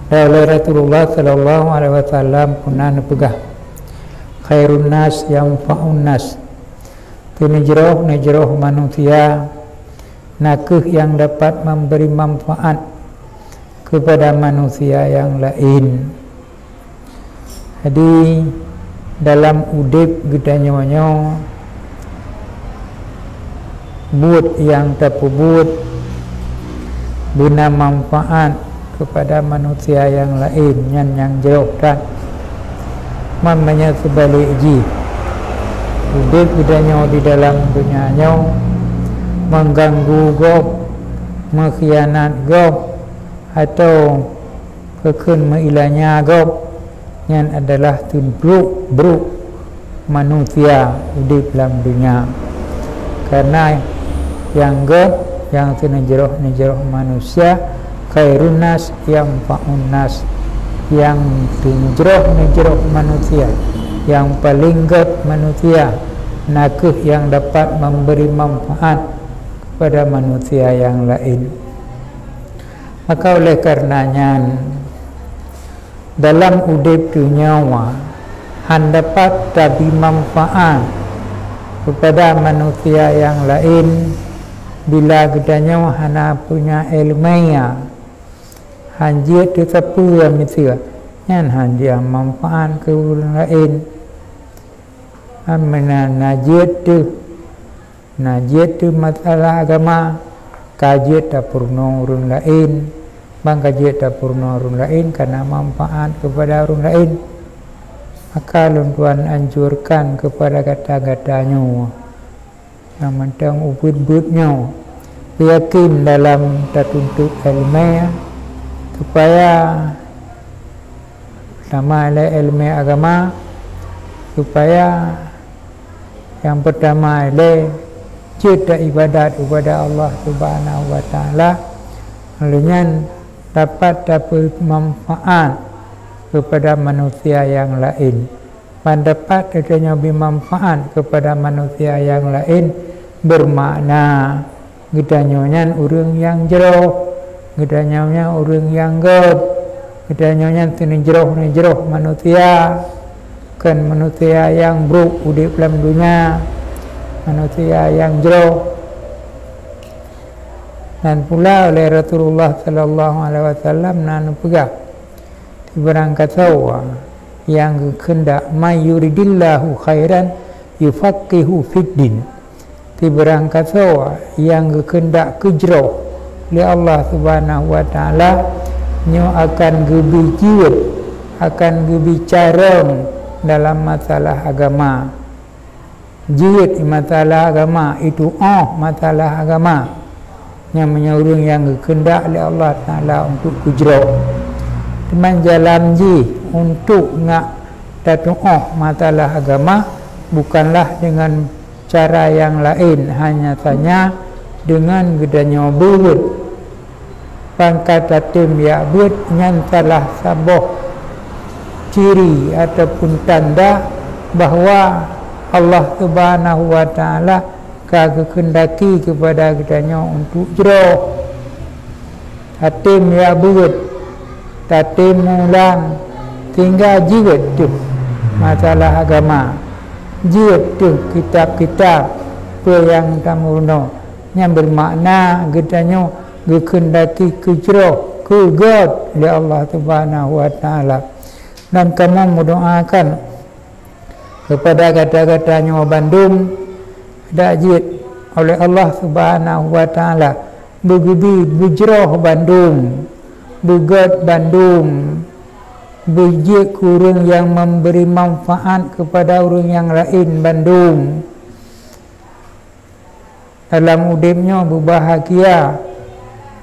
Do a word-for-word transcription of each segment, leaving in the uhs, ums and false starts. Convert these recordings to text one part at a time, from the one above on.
Oleh Rasulullah sallallahu alaihi wasallam pernah neupeugah, "Khairun nas yanfa'un nas." Teuneujroh-neujroh manusia nakeuh nyang dapat memberi manfaat kepada manusia nyang laén. Jadi, dalam udeb geutanyoe nyoe, buet nyang tapeubuet beuna manfaat kepada manusia nyang laén, nyan nyang jroh that. Man meunyoe seubalek jih, udeb geutanyoe di dalam donya nyoe meuganggu gob, meukhianat gob, atau keu kheun meuilanya gob, nyan adalah teubrok-brok manusia udeb lam donya. Karena nyang gob, nyang teuneujroh-neujroh manusia, khairun nas yanfa'un nas, nyang teuneujroh-neujroh manusia, nyang paleng gob manusia, nakeuh nyang dapat memberi manfaat kepada manusia nyang laén. Maka oleh karena nyan, dalam udeb donya nyoe hana dapat tabri manfaat kepada manusia nyang laén bila geutanyoe hana punya ilmu, hana jeuet teusapeue miseue, nyan hana manfaat keu ureuëng laén. Ameunan na jeuet teuh Na jeuet teuh masalah agama, ka jeuet tapeurunoe ureuëng laén, ban ka jeuet tapeurunoe ureuëng laén ka na manfaat keupada ureuëng laén. Maka lôn tuan anjurkan keupada gata-gata nyoe nyang mantong ubit-ubit nyoe, beuyakin dalam tatuntut iéleumé, supaya peutama lé iéleumé agama, supaya Nyang peutama ilée jeuet taibadat ubak Allah Subhanahu wa Taala, lheueh nyan dapat tapeumanfaat keupada manusia nyang laén. Ban dapat geutanyoe bri manfaat keupada manusia nyang laén, beumakna geutanyoe nyan ureuëng nyang jroh, geutanyoe nyan ureuëng nyang göt, geutanyoe nyan teuneujroh-neujroh manusia, kon manusia nyang brok udeb lam donya, manusia nyang jroh. Dan pula oleh Rasulullah sallallahu alaihi wasallam na neupeugah, Sibarang kasoe nyang geukeundak, "May yuridillahu khairan yufaqqihhu fiddin." Sibarang kasoe nyang geukeundak keujroh lé Allah Subhanahu wa Taala, nyoe akan geubri jeuet, akan geubri carông dalam masalah agama. Jeuet masalah agama, itu'oh masalah agama. Nyan meunyoe ureuëng nyang geukeundak lé Allah Taala untuk keujroh. Teuma jalan jih untuk ngak tatu'oh masalah agama bukanlah deungon cara nyang laén, hanya sanya deungon geutanyoe beuet. Ban ka tatem jak beuet, nyan salah saboh ciri ataupun tanda bahwa Allah Subhanahu wa Taala ka geukeundaki keupada geutanyoe untuk jroh. Tatem jak beuet, tatem mulang, sehingga jeuet teuh masalah agama, jeuet teuh kitab-kitab peue nyang tameurunoe. Nyan beumakna geutanyoe geukeundaki keujroh, keugöt lé Allah Subhanahu wa Taala. Dan kamoe meudoakan keupada gata-gata nyoe bandum, dak jeuet oleh Allah Subhanahu wa Taala beugeubri beujroh bandum, beugöt bandum, beujeuet keu ureuëng nyang memberi manfaat keupada ureuëng nyang laén bandum. Dalam udeb nyoe beubahagia,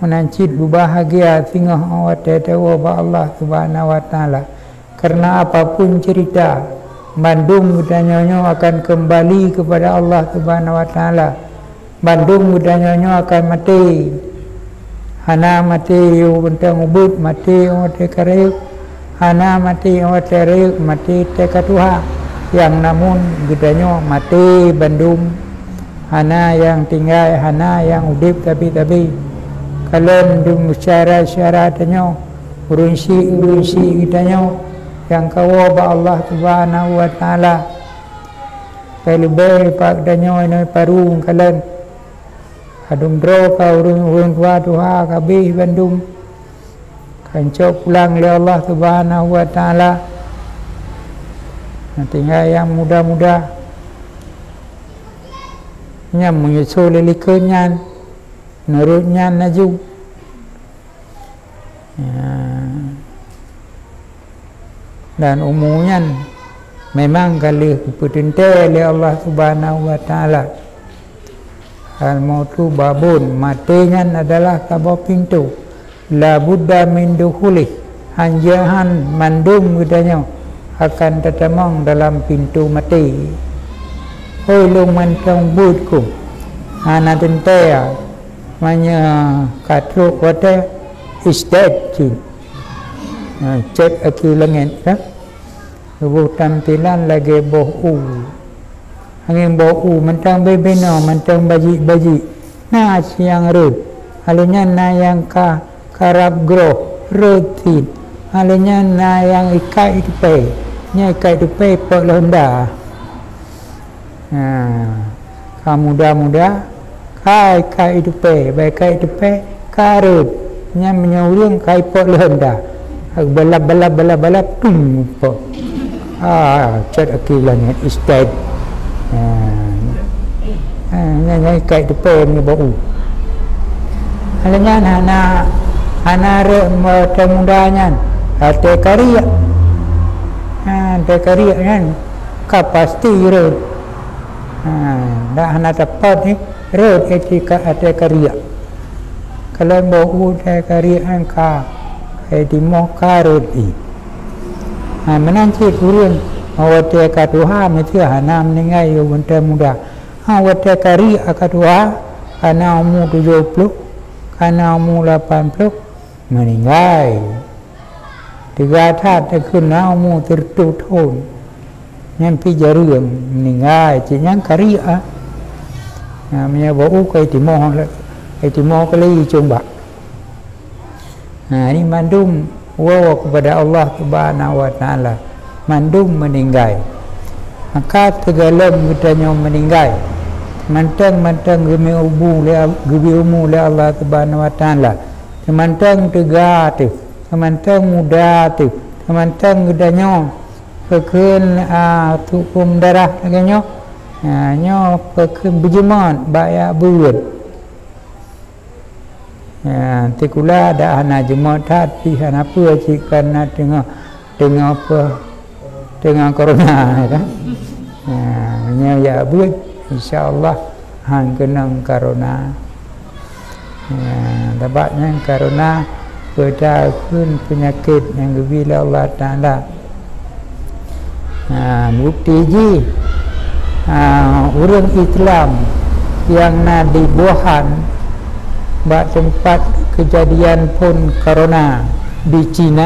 meunan cit beubahagia singoh watée tawoe bak Allah Subhanahu wa Taala. Kareuna apapun ceurita, bandum geutanyoe nyoe akan keumbali keupada Allah Subhanahu wa Taala. Bandum geutanyoe nyoe akan maté. Hana maté yoh beuntang ubit, maté watée ka rayeuk. Hana maté watée rayeuk, maté teuka tuha. Nyang namun geutanyoe maté bandum. Hana nyang tinggai, hana nyang udeb sabe-sabe. Kalon dum syara-syara tanyoe, Ureuëng syiek, ureuëng syiek geutanyoe nyang ka woe bak Allah Subhanahu wa Taala. Peuleubeh bak geutanyoe inoe paru kalon. Kadum droe ka ureuëng-ureuëng tuha-tuha ka abéh bandum. Ka geucok pulang lé Allah Subhanahu wa Taala. Nah, tinggai nyang muda-muda. Nyang meunyoe lé likot nyan, nurot nyan laju. Ya. Dan umu nyan memang ka lheueh geupeuteuntée lé Allah Subhanahu wa Taala. Al-mautu babun, maté nyan adalah saboh pintoe. La budda min dukhulih, hanjeuet han mandum geutanyoe akan tatamong dalam pintoe maté. Oi lôn mantong buet ku, hana teuntée, meunyoe ka trok watée, is dead cit. Ha, cét aki langét, ya. Tuboh tampilan lagée boh u. Angén boh u, mantong bubena, mantong bajik-bajik. Na siang rhot. Alèh nyan na nyang ka karab groh, rhot cit. Alèh nyan na nyang ikat i teupée. Nyan ikat i teupée pot lôn da. Ha, ka muda-muda, ka ikat i teupée, bak ikat i teupée, ka rhot. Nyan meunyoe ureuëng ka ipot lheueh dah. Balap, balap, balap, balap, tum, ipot. Ah, cét aki langét, is dead. Ha. Ha, nyan, nyan ikat i teupée meunyoe bak u. Alèh nyan hana, hana rhot watée muda nyan. Watée kariek. Ha, watée kariek nyan. Ka pasti rhot. Ha, dak hana teupot ni, rhot etika watée kariek. Kalau boh u watée kariek nyan ka, eh, timoh ka rhot i. Ha, meunan cit ureuëng, watée ka tuha, meusti hana meuninggai yôh watée muda. Ha, watée kariek ka tuha, ka na umu tujoh ploh, ka na umu lapan ploh, meuninggai. Teuga that takheun na umu sireutoh thon. Nyan pih jareueng meuninggai, cit nyan kariek, ah. Nah, meunyoe bak u ka itimoh, itimoh kali cumbak. Nah, ini mandum woe kepada Allah Subhanahu wa Taala. Mandum meuninggai. Maka sigohlom geutanyoe meuninggai, mantong-mantong geubri umu lé, geubri umu lé Allah Subhanahu wa Taala. Teumantong teuga teuh, teumantong muda teuh, teumantong geutanyoe peukheun, a, tukum darah lagée nyoe. A, nyoe peukheun beujeumot bak jak beuet. A, sikula dak hana jeumot that pih hana peue cit, karena teungoh, teungoh peue, teungoh corona, ya kan? Ha, meunyoe jak beuet, insya Allah han keunong corona. Ha, sabab nyan corona peue takheun peunyakét nyang geubri lé Allah Taala. Ha, bukti jih, ha, ureuëng Islam nyang na di Wuhan bak teumpat keujadian phon corona di Cina.